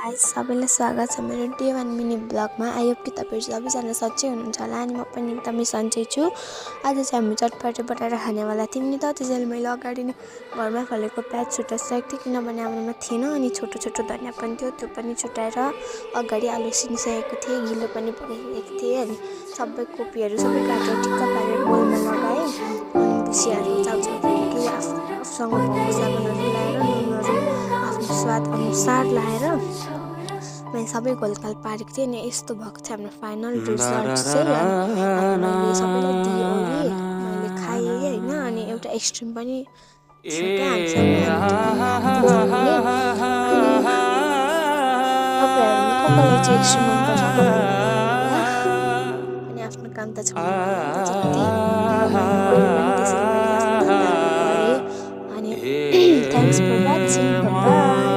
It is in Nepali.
गाइस सबैलाई स्वागत छ मेरो डे 1 मिनी ब्लगमा। आई होप कि तपाईहरु सबैजना सच्चै हुनुहुन्छ होला अनि म पनि एकदमै सन्चै छु। आज चाहिँ हामी चटपटे बनाएर खानेवाला थियौँ नि त। त्यसैले मैले अगाडि नै घरमा फलेको प्याज छुटाइसकेको थिएँ किनभने हाम्रोमा थिएन अनि छोटो छोटो धनिया पनि थियो त्यो पनि छुटाएर अगाडि आलु उसिनिसकेको थिएँ, गिलो पनि पकाइसकेको थिएँ अनि सबै कोपीहरू सबै काटेर टिक्का पारेर बोलमा लगाएँ अनि बुसियाहरू चाउचाउदेखि आफूसँग भएको सामानहरू लाएर नुनहरू आफ्नो स्वाद अनुसार लाएर मैले सबै घोलघाल पारेको थिएँ अनि यस्तो भएको थियो हाम्रो फाइनल रिजल्ट चाहिँ। अनि मैले सबैलाई दिएँ मैले खाएँ होइन अनि एउटा आइसक्रिम पनि थियो क्या हामीसँग अनि तपाईँहरूलाई कसलाई चाहिँ आइसक्रिम मनपर्छ कमेन्टमा भन्नु होला। अनि आफ्नो काम त छोड्नु भएन जति मैले पनि त्यसरी मैले आफ्नो धन्दाहरू गरेँ अनि थ्याङ्क्स फर वाचिङ, बाई।